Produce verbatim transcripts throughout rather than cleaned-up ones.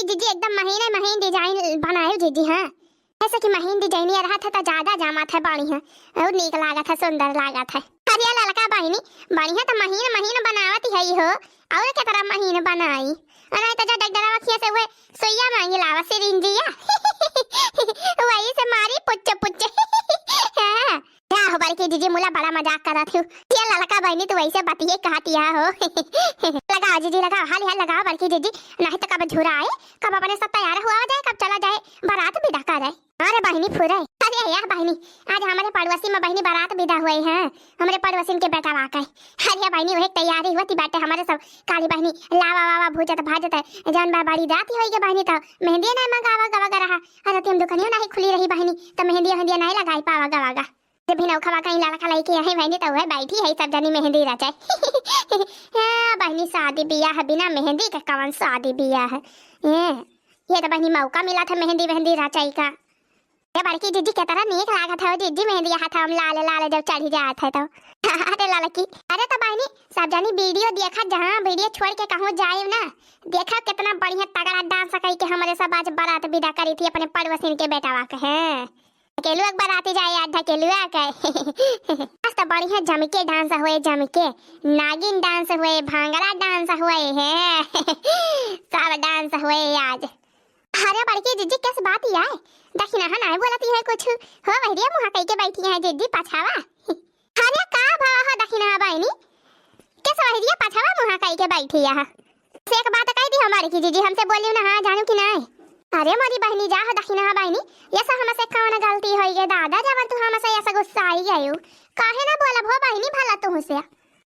जीजी एकदम महीने महीन design बनायो जीजी, हाँ। जैसे कि महीन design ये रहत है तो ज्यादा जामत है, बढ़िया और नीक लागत है, सुंदर लागत है। अरे ललका बहिनी, बढ़िया तो महीन महीन बनावत है हो, और के तरह महीन बनाई? और नहीं तो जा डगडगवा खिया से वह सुइया मांगी लावा, सिरिंजिया। वही से मारी पुच्चे पुच्चे। हाँ। का हो बड़की जीजी, मुला बड़ा मजाक करत हूँ। ये ललका बहिनी तू वैसे बतिये कहतिया हो। लगाओ जीजी लगाओ, हाली हाल लगाओ बड़की जीजी, नहीं तो कब झुराए, कब अपने सब तैयार हुआ जाए, कब चला जाए बारात विदा करे। अरे बहिनी फुरे। अरे या बहिनी, आज हमरे पड़ोसी में बहिनी बारात विदा हुए हैं, हमरे पड़ोसिन के बेटा वाकई। अरे बहिनी वही तैयारी हुआ थी बाटे हमरे सब काली बहिनी लावा वावा भूजत भाजत है, जौन बा बड़ी रात ही होई के बहिनी तो मेहंदी नहीं मंगावा गवा गवा रहा। अरे तुम दुकानियों नहीं खुली रही बहिनी तो मेहंदी वेहंदी नहीं लगाई पावा गवा गा। जब भी नौखवा कहीं लड़का लइके यहीं बहिनी तो वह बैठी है सब जनी मेहंदी रचाए। हाँ, बहिनी शादी बियाह है, बिना मेहंदी के कवन शादी बियाह है? ये, ये तो बहिनी मौका मिला था मेहंदी वेहंदी रचाई का। ये बड़की जीजी के तरह नीक लागत है जीजी, मेहंदी हाथ हम लाल लाल जब चढ़ी जात है तो। अरे लड़की, अरे तो बहिनी सब जनी video देखा, जहाँ video छोड़ के कहूँ जाए ना, देखा कितना बढ़िया तगड़ा dance करके हमरे सब आज बारात विदा करी थी अपने पड़ोसिन के बेटावा के। हैं। अकेलू एक बाराती जाए आज ढकेलुआ के। आज तो बढ़िया जम के dance हुए, जम के नागिन dance हुए, भांगड़ा dance हुए है। सब dance हुए आज। अरे बड़की जीजी कैस बात ही आए, दखिनहा नहीं बोलती है कुछ। हो बहरिया मुहा कई के बैठी है जीजी पछावा। अरे का भावा हो दखिनहा बहिनी, कैस बहरिया पछावा मुहा कई के बैठी है? से एक बात कह दी हमारे की जीजी हमसे बोलियो ना, हाँ जानू कि नहीं? अरे मोरी बहिनी जा हो दखिनहा बहिनी, ये सब हमसे कौन गलती होई गे दादा, जवन तू हमसे ऐसा गुस्साई गयू? काहे ना बोलब हो बहिनी भला तू से?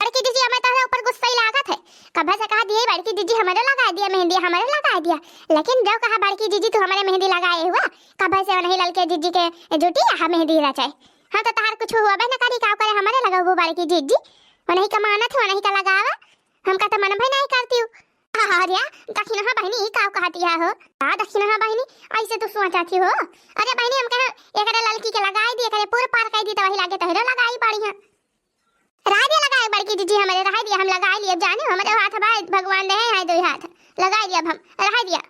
बड़की जीजी हमें तोहरे ऊपर गुस्सा ही लागत है, कब्बे से कहा दिए बड़की जीजी हमरे लगा दिया मेहंदी, हमरे लगा दिया, लेकिन जो कहा बड़की जीजी तू हमरे मेहंदी लगाए हुआ, कब्बे से नहीं ललके जीजी के जुटी यहाँ मेहंदी रचाए। हाँ तो तहार कुछ हुआ बे न करी, का करे हमरे लगा वो बड़की जीजी, वो नहीं कमानत हो नहीं का लगावा, हम का तो मन भई नहीं करती हूँ। अरे दखिनहा बहिनी, ई का कहतिया हो? का दखिनहा बहिनी, ऐसे तू सोचत ही हो? अरे बहिनी, हम कहे एकरे ललकी के लगाई दी, एकरे पूर पार कर दी, तो वही लागे तोहरो लगाई बढ़िया। रहा दिया लगाए बड़की जीजी, हमरे रहा दिया, हम लगाई लिए, जाने हमरे हाथ भाई भगवान दे हैं, हाय दो हाथ लगाई दिया, अब हम रहा दिया।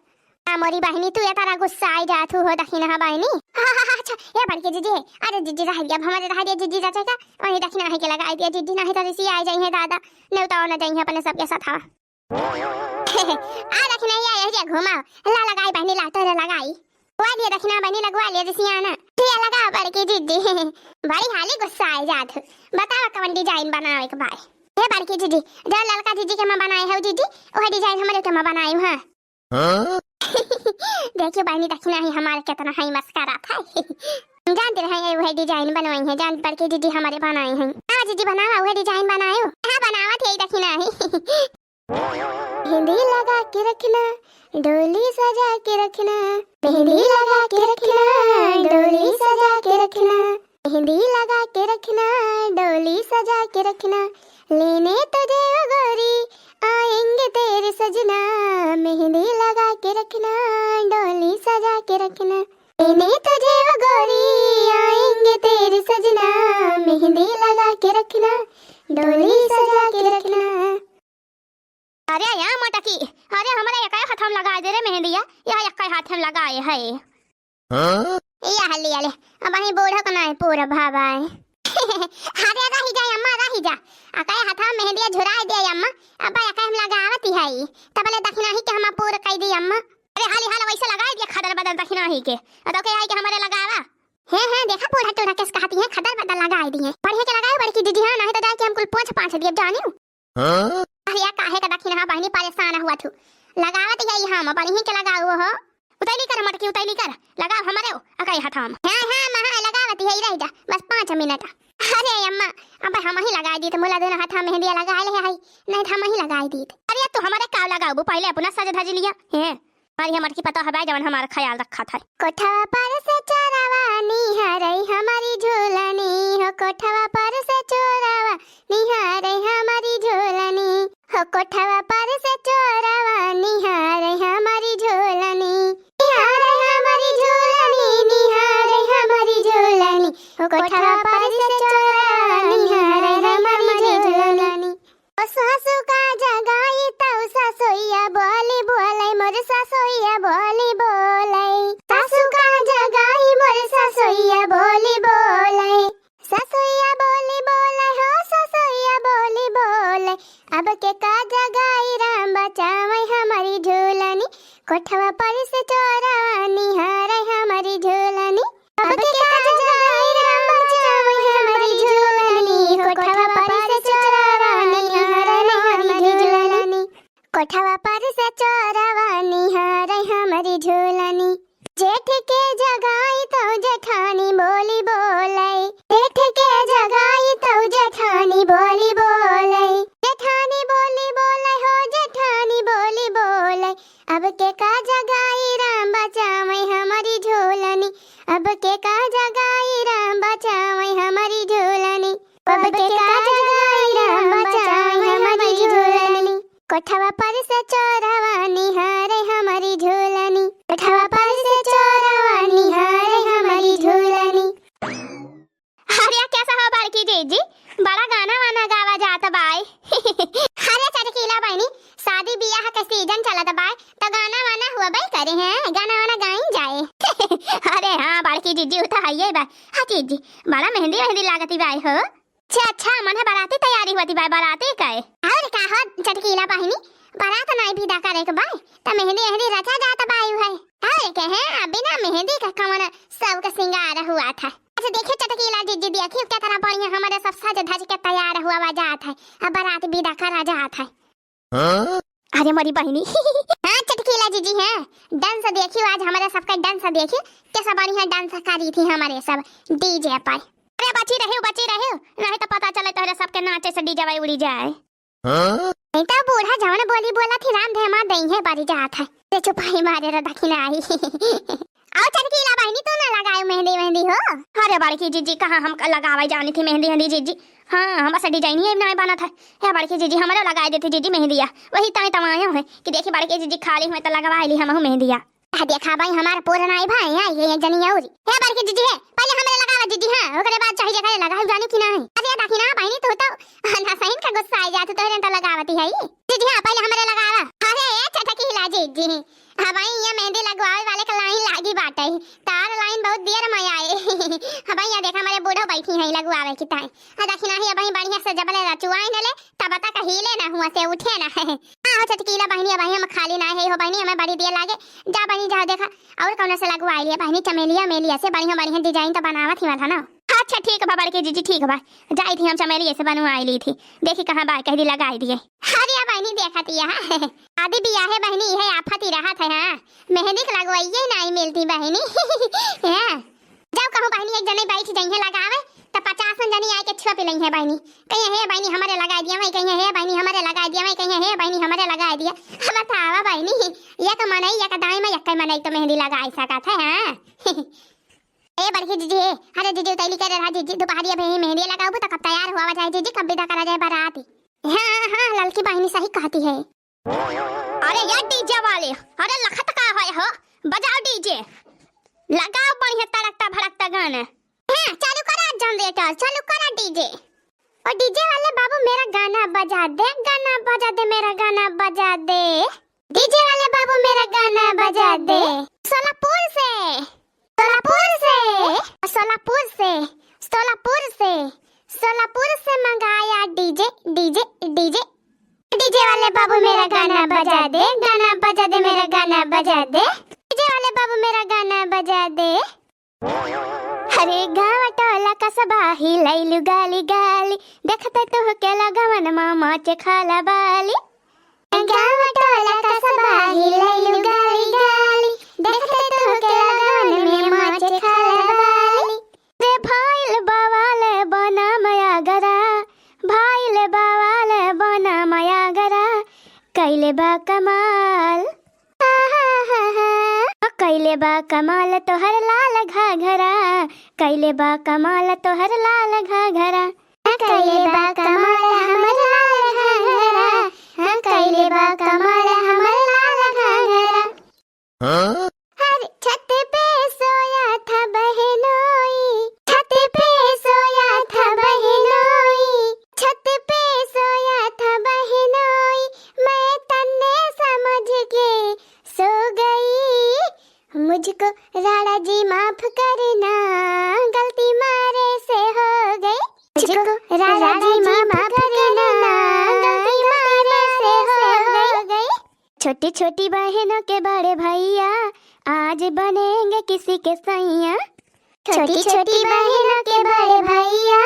आ मोरी बहिनी, तू ये तारा गुस्सा आई जात हो दखिनहा बहिनी। अच्छा, ये बड़की जीजी, अरे जीजी रहा दिया, अब हमरे रहा दिया, जीजी चाचा का, वही दखिनहा के लगाई दिया, जीजी नहीं तो रिसी आई जाई है दादा, नहीं तो ना जाई है अपने सबके साथ। हाँ। आ दखिनहा, ये, ये घुमाओ। ला लगाई बहिनी, ला तोहरे लगाई। लगवा लिए दखिनहा बहिनी, लगवा लिए रिसियाना। ये लगाओ बड़की जीजी। बड़ी हाली गुस्सा आई जात हो। बताओ कौन design बनाओ एक बार। हे बड़की जीजी, जो ललका जीजी के माँ बनाए हो जीजी, वह design हमरे के माँ बनाए हो, हाँ। हाँ? देखियो बहिनी दखिनहा ही हमारे कितना है मस्करा था। हम जानते रहे ये वह design बनवाई है, जान बड़की जीजी हमारे बनाए हैं। हाँ जीजी बनाओ, वह design बनाओ। हाँ बनावत है दखिनहा ही। मेहंदी लगा के रखना, डोली सजा के रखना। मेहंदी लगा के रखना, डोली सजा के रखना। मेहंदी लगा के रखना, डोली सजा के रखना। लेने तुझे ओ गोरी, आएंगे तेरे सजना। मेहंदी लगा के रखना, डोली सजा के रखना। लेने तुझे ओ गोरी, आएंगे तेरे सजना। मेहंदी लगा के रखना, डोली सजा के रखना। अरे या मोटकी, अरे हमरे एकै हाथ में लगाए दे रे मेहंदिया, या एकै हाथ में लगाए है। हाँ? या हल्ली आले, अब वही बूढ़ो को नाय पूरा भावाए। अरे रही जा अम्मा, रही जा। अकै हाथ में मेहंदिया झुराए दे अम्मा, अब एकै हम लगावती है। तबले दखिनहा ही के हम पूरा कई दी अम्मा। अरे हाली हाल वैसे लगाए दिया खदर बदर दखिनहा ही के। अ तो के आई के हमरे लगावा। हैं, हैं, देखा बूढ़ा टूढ़ा कैसे कहती हैं, खदर बदर लगाए दिए। बढ़िया के लगाए बड़की जीजी, हाँ, नहीं तो जाए के हम कुल पोंछ पाछ दिए, जानियो। हाँ? अरे या काहे का दखिनहा बहिनी परेशान हुआ थू। लगावत है हम, बढ़िया के लगाओ हो। उतैली कर मोटकी, उतैली कर। लगाओ हमरे ओ, अकै हाथ में। हाँ, हाँ, महा लगावत है, रह जा, बस पाँच मिनट। अरे अम्मा, अब हम ही लगाई दीत, मुला दोनों हाथ में मेहंदिया लगाए ले है, नहीं तो हम ही लगाई दीत। अरे तू हमरे का लगाओ, पहले अपना सज धज लिया। हैं? अरे हमर की पता हवे जवन हमार ख्याल रखत है। कोठवा पर से चोरवा निहारे हमारी झूलनी हो, कोठवा पर से चोरवा निहारे हमारी झूलनी हो, कोठवा पर से चोरवा निहारे हमारी झूलनी, निहारे हमारी झूलनी, निहारे हमारी झूलनी हो, कोठवा पर से चोरवा निहारे हमारी झूलनी। ओ सासू का जगाई तौ ससोइया बोली बोले मोर ससोइया बोली। कोठवा पर से चोरवा निहारे हमरी झूलनी। अब के का जगाई राम बचावे हमरी झूलनी। कोठवा पर से चोरवा निहारे हमरी झूलनी। कोठवा पर से चोरवा निहारे हमरी झूलनी। जेठ के जगाई तो जेठानी बोली बोले। जेठ के जगाई तो जेठानी बोली बोले। जेठानी बोली बोले हो, जेठानी बोली बोले। अब के का जगाई राम बचावे हमरी झूलनी। अब के का जगाई राम बचावे हमरी झूलनी। अब के का जगाई राम बचावे हमरी झूलनी। कोठवा पर से चोरवा निहारे हमरी झूलनी। कोठवा पर से चोरवा निहारे हमरी झूलनी। अरे, कैसा हो बड़की जीजी? बड़ा गाना वाना गावा जात बाय। अरे चटकीला बहिनी, शादी बियाह के सीजन चलत बाय, त गाना वाना हुआ बाय करे हैं, गाना वाना गाई जाए। अरे हाँ बड़की जीजी, उ त हइये बाय। हाँ जीजी, बड़ा मेहंदी वेहंदी लागती बाय हो। अच्छा अच्छा, मने बराती तैयारी होती बाय, बराती के। और का हो चटकीला बहिनी, बरात नाई विदा करे के बाय, त मेहंदी वेहंदी रचा जात बाय है। और के हैं, बिना मेहंदी का कवन सब के सिंगार हुआ था। अच्छा देखिए चटकीला जीजी, देखिए कितना बढ़िया हमरे सब सज धज के तैयार हुआ बा जात है, अब बरात विदा करा जात है। हाँ? अरे मोरी बहिनी। हाँ चटकीला जीजी, हाँ, डांस देखियो आज हमरे सबका डांस देखियो, कैसा बढ़िया डांस करी थी हमरे सब डीजे पर। अरे बची रहियो, बची रहियो, नहीं तो पता चले तोहरे सबके नाचे से डीजे वाई उड़ी जाए। हाँ? नहीं तो बूढ़ा जवन बोली बोला थी राम धेमा दई है बारी जात है। ते चुपाई मारे रे दखिना आई। आओ चटकीला बहिनी, तू ना लगायो मेहंदी वेहंदी हो। अरे बड़की जीजी, कहाँ हम क-, लगावे जानी थी मेहंदी वेहंदी जीजी। हाँ, हमसे डिजाइन ही नहीं बनत है। हे बड़की जीजी, हमरो लगाए देती जीजी मेहंदिया। वही ताई तमायो है कि देखी बड़की जीजी खाली हुए तो लगवा ली हमहू मेहंदिया। आ देखा भाई, हमार पूरा नाई भाई है, ये, ये जनी औरी। हे बड़की जीजी है, पहले हमरे लगावा जीजी, हाँ, ओकरे बाद चाहे जेकरे लगावा, जानी कि नहीं। अरे देखी ना बहिनी, तू तो ना सही का गुस्सा आ जात, तोहरे तो लगावती है। जीजी हाँ, पहले हमरे लगावा। अरे ए चटकीला जीजी, हाँ भाई, ये मेहंदी लगवावे वाले का लाइन लागी बाटे, तार लाइन बहुत देर में आए। हाँ भाई, ये देखा हमारे बूढ़ो बैठी हैं लगवावे की ताई। हाँ देखी ना ही, अब बढ़िया से जबले रचुआई न ले, तब तक हिले ना हुआ से उठे ना है। हाँ हो चटकीला बहिनी, अब हम खाली ना है हो बहिनी, हमें बड़ी देर लागे। जा बहिनी जा देखा, और कौन से लगवाई लिया बहिनी, चमेलिया मेलिया से बढ़िया बढ़िया डिजाइन तो बनावत ही वाला ना। अच्छा ठीक बा बड़की जीजी, ठीक बा, जाई थी हम चमेलिया से बनवाई ली थी, देखी कहाँ बा, कह दी लगाई दिए। अरे बहिनी देखत ही है, शादी बियाहे बहिनी, इहे आफत ही रहत है, हाँ, मेहंदी के लगवाइए नहीं मिलती बहिनी। हाँ। जब कहूँ बहिनी एक जने बैठ जइहे लगावे, त पचास जनी आए के छुआ पिलई है बहिनी। कहिए हे बहिनी हमरे लगाए दिया, वही कहिए हे बहिनी हमरे लगाए दिया, वही कहिए हे बहिनी हमरे लगाए दिया। अब बतावा बहिनी, एक मनई, एक दाई में एक मनई तो मेहंदी लगाई सकत है, हाँ। ए बड़की जीजी, अरे जीजी उतैली करे रहा जीजी, दोपहरिया में ही मेहंदी लगाबू तो कब तैयार हुआ जाए जीजी, कब विदा करा जाए बाराती। हाँ हाँ, ललकी बहिनी सही कहती है। अरे यार डीजे वाले, अरे लखत का है हो, बजाओ डीजे, लगाओ बढ़िया तड़कता भड़कता गाना। हाँ, चालू करा जनरेटर, चालू करा डीजे। ओ डीजे वाले बाबू मेरा गाना बजा दे, गाना बजा दे, मेरा गाना बजा दे। डीजे वाले बाबू मेरा गाना बजा दे। सोलापुर से, सोलापुर से, सोलापुर से, सोलापुर से, सोलापुर से मंगाया डीजे, डीजे, डीजे। डीजे वाले बाबू मेरा गाना बजा दे, गाना बजा दे, मेरा गाना बजा दे। डीजे वाले बाबू मेरा गाना बजा दे। अरे गाँव टोला कस्बा हिलैलु गाली गाली, देखते तोहके लगवन मा माचे खाला बाली। गाँव टोला कस्बा हिलैलु गाली गाली, देखते तोहके लगवन में माचे खाला बाली। रे भाइल बवाल बनाम आगरा, भाइल बवाल बनाम आगरा, कैले बा कमाल। आहाहाहा। कैले बा कमाल तोहर लाल घाघरा, कैले बा कमाल तोहर लाल घाघरा। कैले बा कमाल हमर लाल घाघरा, हाँ, कैले बा कमाल हमर लाल घाघरा। हाँ? हर छत पे सोया था बहनोई, छत पे सोया था बहनोई, छत पे सोया था बहनोई, मैं तन्ने समझ के सो गई। मुझको राणा जी माफ करना, गलती मारे से हो गई। मुझको राणा जी माफ करना, गलती मारे से हो गई। छोटी छोटी बहनों के बड़े भैया, आज बनेंगे किसी के सैया। छोटी छोटी बहनों के बड़े भैया,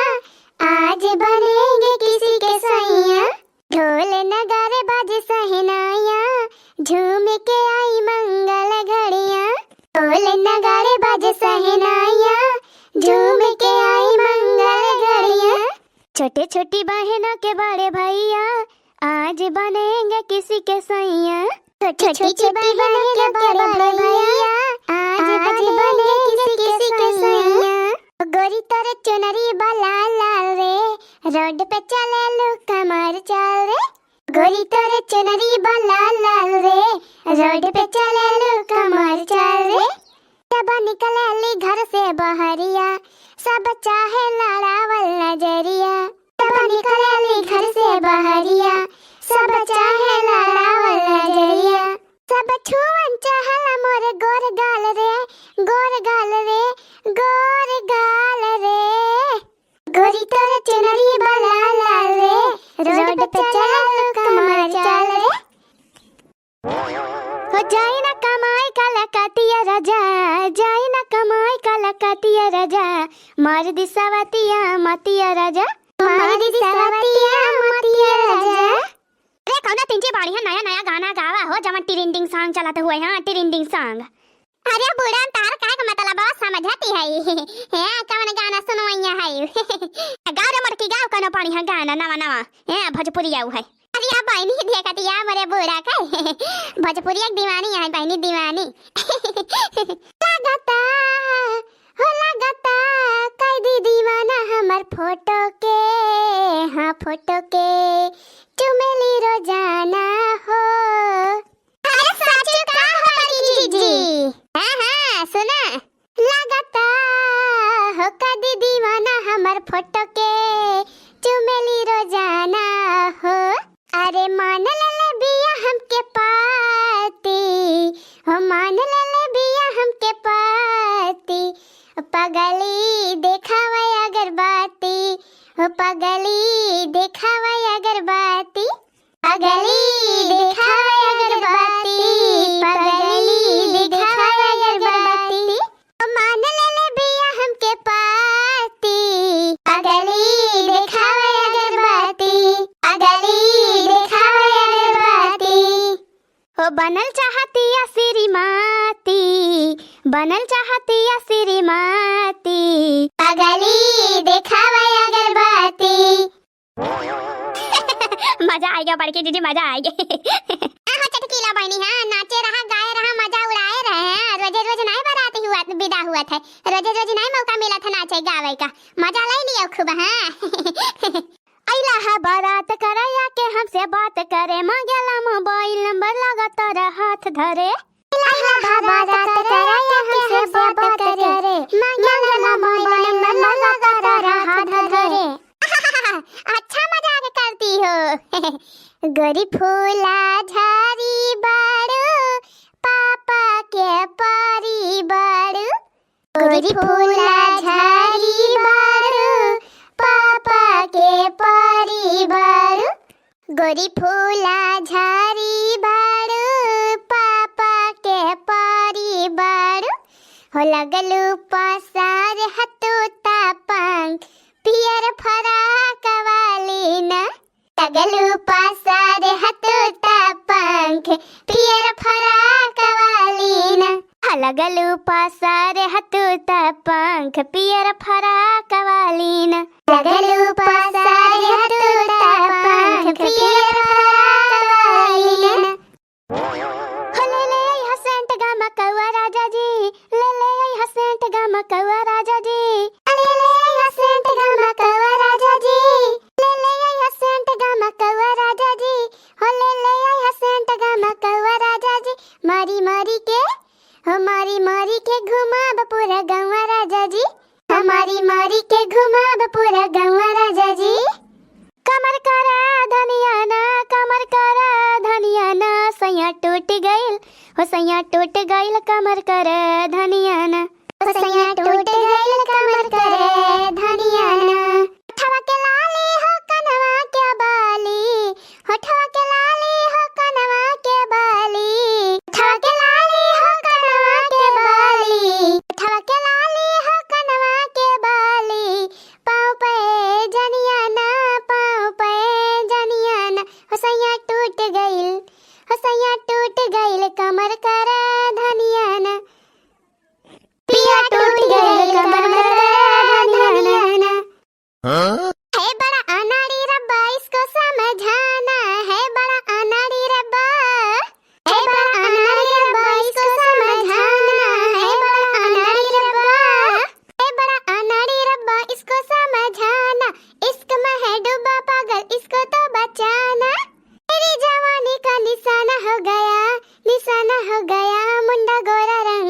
आज बनेंगे किसी के सैया। ढोल नगाड़े बाजे शहनाइयाँ, झूम के आई मंगल घड़ियाँ। ढोल नगाड़े बाजे शहनाइयाँ, झूम के आई मंगल घड़ियाँ। छोटे छोटी बहनों के बड़े भैया, आज बनेंगे किसी के सैया। छोटी छोटी बहनों के बड़े भैया, आज बनेंगे किसी के सैया। गोरी तोरे चुनरी बा लाल लाल रे, रोड पे चलेलू कमर चाल रे। गोरी तोरे चुनरी बा लाल लाल रे, रोड पे चलेलू कमर चाल रे। जब निकलेली घर से बहरिया, सब चाहे लड़ावल नजरिया। जब निकलेली घर से बहरिया, सब चाहे लड़ावल नजरिया। सब छुअन चाहला मोरे गोर गाल रे, गोर गाल रे, गोर गाल रे। गोरी तोरे चुनरी बा लाल लाल रे, रोड पे चलेलू कमर चाल रे। हो जाई ना कमाई कलकतिया राजा, जाई ना कमाई कलकतिया राजा, मार दी सवतिया मतिया राजा, मार दी सवतिया मतिया राजा। अरे कौना तिंची बाड़ी है, नया नया गाना गावा हो, जवन trending song चलत हुए, हाँ, trending song। अरे बूढ़ा, तार का के मतलब समझती है? हैं, कवन गाना सुनवैया है? गाओ रे मटकी, गाओ कौनो बढ़िया गाना, नवा नवा, हैं, भोजपुरिया है। अरे या बहिनी देखतिया मोरे बूढ़ा के। भोजपुरिया के दीवानी है बहिनी, दीवानी। लागता हो, लागता कैदी दीवाना हमर फोटो के, हाँ, फोटो के चुमेली रोजाना हो। अरे साचू का हो बड़की जीजी? हाँ, हाँ, सुना। लागता हो कैदी दीवाना हमर फोटो के चुमेली रोजाना हो। अरे मान ले ले बिया हमके पाती, हो मान ले ले बिया हमके पाती। पगली देखावे अगरबत्ती, हो पगली देखावे अगरबत्ती। पगली देखावे अगरबत्ती, पगली देखावे अगरबत्ती। मान ले ले बिया हमके पाती, पगली देखावे अगरबत्ती, पगली देखावे अगरबत्ती। हो बनल चाहतिया श्रीमती, बनल चाहतिया श्रीमती, पगली देखावे अगरबत्ती। मजा आइ गया बड़की जीजी, मजा आइ गया। आहो चटकीला बहिनी, हाँ, नाचे रहा, गाए रहा, मजा उड़ाए रहे, हाँ, रोजे रोज नाहीं बराती हुआ, विदा हुआ थे, रोजे रोज नाहीं मौका मिला था नाचे गावे का, मजा ले लियो खूब, हाँ। अइला हा बारात करे आके हमसे बात करे, मांगेला मोबाइल नंबर, लगातार हाथ धरे। अइला हा बारात करे आके हमसे बात करे, मांगेला मोबाइल नंबर, लगातार हाथ धरे। अच्छा मजाक करती हो। गोरी फूला झारी बाड़ू, पापा के परी बाड़ू। गोरी फूला झारी बाड़ू, पापा के परी बाड़ू। गोरी फूला झारी बाड़ू, पापा के परी बाड़ू। हो लगलू पसार हतू ता पंख, पियर फराक वाली ना। लगलू पसार हतू ता पंख, पियर फराक वाली ना। लगलू पसार हतू ता पंख, पियर फराक वाली ना। लगलू पसार हतू ता पंख, पियर फराक वाली ना। हो ले ले आई हा सेंट गमकौआ राजा जी, ले ले आई हा सेंट गमकौआ राजा जी। ले ले आई हा सेंट गमकौआ राजा जी, ले ले आई हा सेंट गमकौआ राजा जी। हो ले ले आई हा सेंट गमकौआ राजा जी। मारी मारी के, हो मारी मारी के घुमाब पूरा गौआ राजा जी। हो मारी मारी के घुमाब पूरा गौआ राजा जी। कमर करा धनिया ना, कमर करा धनिया ना, सैया टूट गइल, हो सैया टूट गइल, कमर करा धनिया ना। हो सैया टूट गइल, कमर करा धनिया ना। होठवा के लाली हो कनवा के बाली, होठवा के लाली हो कनवा के बाली। पर करा धनिया ना, पिया टूट गइल कमर में करा धनिया ना। हाँ? है बड़ा अनाड़ी रब्बा, इसको समझाना, है बड़ा अनाड़ी रब्बा, है बड़ा अनाड़ी रब्बा, इसको समझाना, है बड़ा अनाड़ी रब्बा, है बड़ा अनाड़ी रब्बा, इसको समझाना, इश्क में है डूबा पागल, इसको तो बचाना। मेरी जवानी का निशाना हो गया, निशाना हो गया, मुंडा गोरा रंग,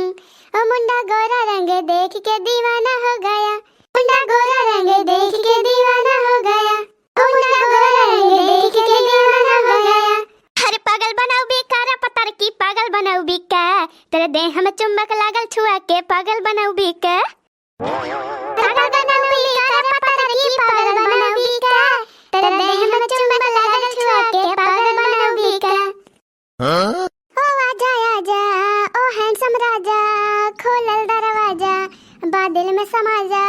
ओ मुंडा गोरा रंग देख के दीवाना हो गया, मुंडा गोरा रंग देख के दीवाना हो गया, ओ मुंडा गोरा रंग देख के दीवाना हो गया। अरे पागल बनाउबी का रे पतरकी, पागल बनाउबी का? तोरे देह में चुंबक लागल छुआ के, पागल बनाउबी का? पागल बनाउबी का रे पतरकी, पागल बनाउबी का? तोरे देह में चुंबक लागल छुआ के, पागल बनाउबी का? हाँ? ओ आजा आजा, ओ handsome राजा, खोलल दरवाजा, बादल में समा जा।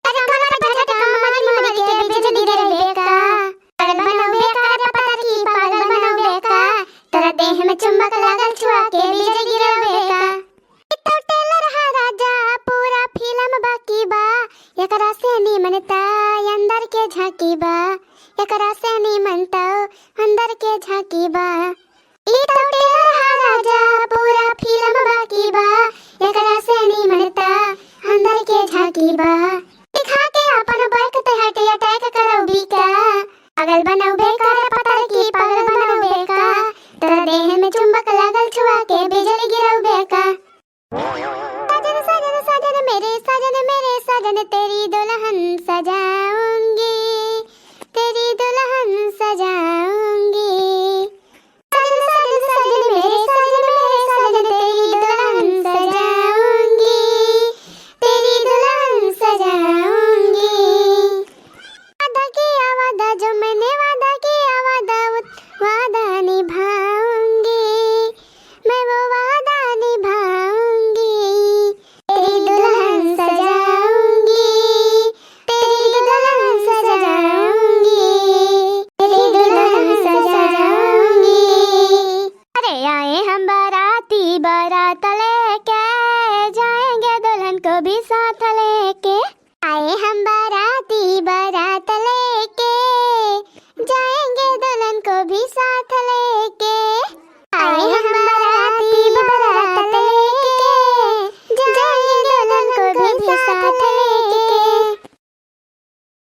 अरे कमर पे झटका मारी मारी के बिजली गिरबे का। पागल बनउबे का रे पतरकी, पागल बनउबे का। तोरा देह में चुंबक लागल छुआ के बिजली गिरबे का। ई तो trailer है राजा, पूरा film बाकी बा। एकरा से निमन ता अंदर के झांकी बा। एकरा से निमन ता अंदर के झांकी बा। ई तो trailer हा राजा, पूरा film बाकी बा। एकरा से निमन ता अंदर के झांकी बा। दिखा के आपन bike ते heart attack करउबी का? पागल बनउबे का रे पतरकी, पागल बनउबे का? तोरा देह में चुंबक लागल छुआ के बिजली गिरउबे का? साजन साजन साजन मेरे साजन मेरे साजन, तेरी दुल्हन सजाऊंगी, तेरी दुल्हन सजाऊंगी। साजन साजन साजन मेरे साजन मेरे साजन, तेरी दुल्हन सजाऊंगी, तेरी दुल्हन सजाऊंगी। वादा किया वादा जो मैंने वादा किया वादा, वो वादा निभाऊंगी, मैं वो वादा निभाऊंगी। तेरी दुल्हन सजाऊंगी, तेरी दुल्हन सजाऊंगी, तेरी दुल्हन सजाऊंगी। अरे आए हम बाराती, बारात लेके जाएंगे दुल्हन को भी साथ लेके। आए हम बाराती, बारात